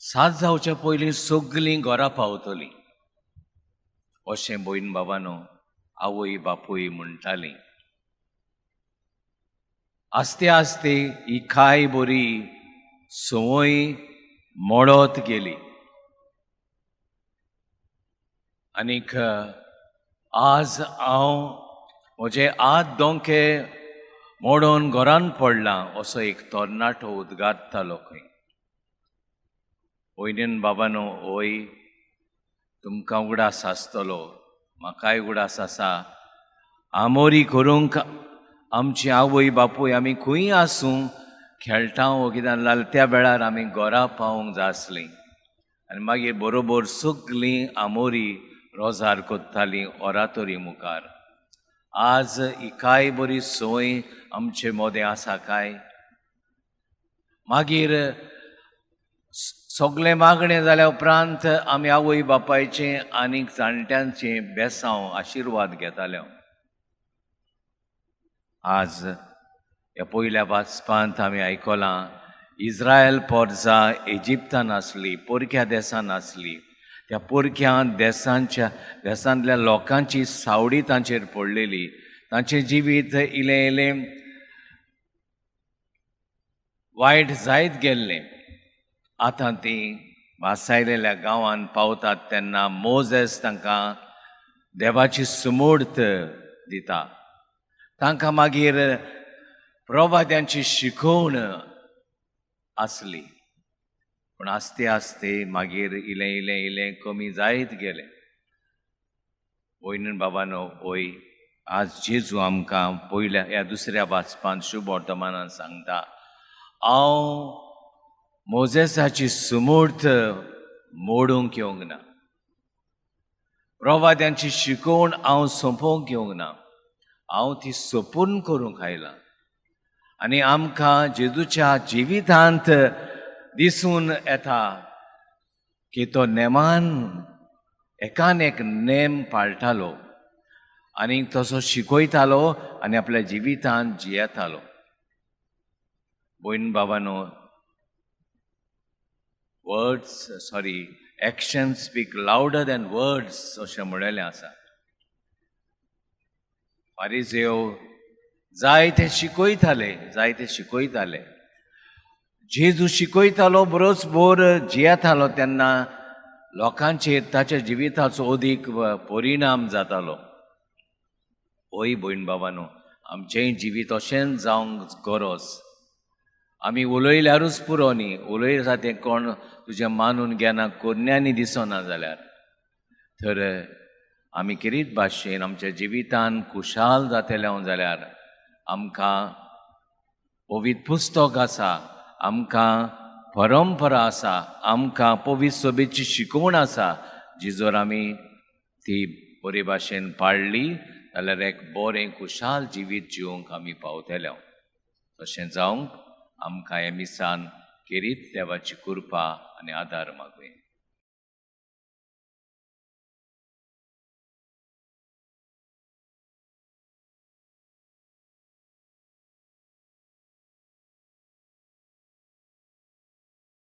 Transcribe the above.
7 जावच्या पयलीं सगलीं घरा पावतलीं अशें भयण बाबानो आवय बापूय म्हणटालीं. आस्ते आस्ते ही काय बरी संवय मोडत गेली आनीक आज हांव म्हजे हात दोंके मोडून घरान पडलां असो एक तरणाटो उद्गारतालो खंय. वयनीन बाबानो, ओय तुमकां उगडास आसतलो, म्हाकाय उगडास आसा, आमोरी करूंक आमची आवय बापूय आमी खंय आसूं खेळटा वो कितें जाल्यार त्या वेळार आमी घरा पावूंक जाय आसलीं आनी मागीर बरोबर सगलीं आमोरी रोजार कोत्तालीं ओरातोरी मुखार. आज ही काय बरी संवय आमचे मोदें आसा काय? मागीर सगळें मागणें जाल्या उपरांत आमी आवय बापायचें आनी जाणट्यांचें बेसांव आशिर्वाद घेताले. आज ह्या पयल्या वाचपांत आमी आयकलां, इस्रायल पोरजा इजिप्तान आसली, परक्या देसान आसली. त्या परक्या देसांच्या देसांतल्या लोकांची सावडी तांचेर पडलेली. तांचें जिवीत इलें इलें वायट जायत गेल्लें. आतां तीं वासायलेल्या गांवांत पावतात तेन्ना मोजेस तांकां देवाची सुमूर्त दिता. तांकां मागीर प्रवाद्यांची शिकोवण आसली, पूण आस्ते आस्ते मागीर इलें इलें इलें कमी जायत गेलें. वयनीन बाबानो, ओय आज जेजू आमकां पयल्या ह्या दुसऱ्या वाचपांत शुभ वर्तमानान सांगता, हांव मोजेसाची सुमूर्त मोडूंक येवंक ना, प्रवाद्यांची शिकोवण हांव सोंपोवंक येवंक ना, हांव ती सोपून करूंक आयलां. आनी आमकां जेजूच्या जिवितांत दिसून येता की तो नेमान एकान एक नेम पाळटालो आनी तसो शिकयतालो आनी आपल्या जिवितांत जियेतालो. भयण बाबानो, words sorry action speak louder than words अशें म्हणलेलें आसा. फारिजेव जायते शिकयताले, जायते शिकयताले. जेजू शिकयतालो बरोच बोर जियेतालो तेन्ना लोकांचेर ताच्या जिविताचो अदीक परिणाम जातालो. ओय भयण बाबानो, आमचेंय जिवीत अशेंच जावंक गरज. आमी उलयल्यारूच पुरो न्ही, उलयता तें कोण तुजें मानून घेना, कोन्यांनी दिसना जाल्यार तर आमी किरीत भाशेन आमच्या जिवितान खुशाल जातले जाल्यार आमकां पवित्र पुस्तक आसा, आमकां परंपरा आसा, आमकां पवित्र सोबेची शिकवण आसा, जी जर आमी ती बरे भाशेन पाळ्ळी जाल्यार एक बरें खुशाल जिवीत जिवंक आमी पावतले. तशें जावंक आमकां ह्या मिसान केरीत देवाची कृपा आनी आदार मागुया.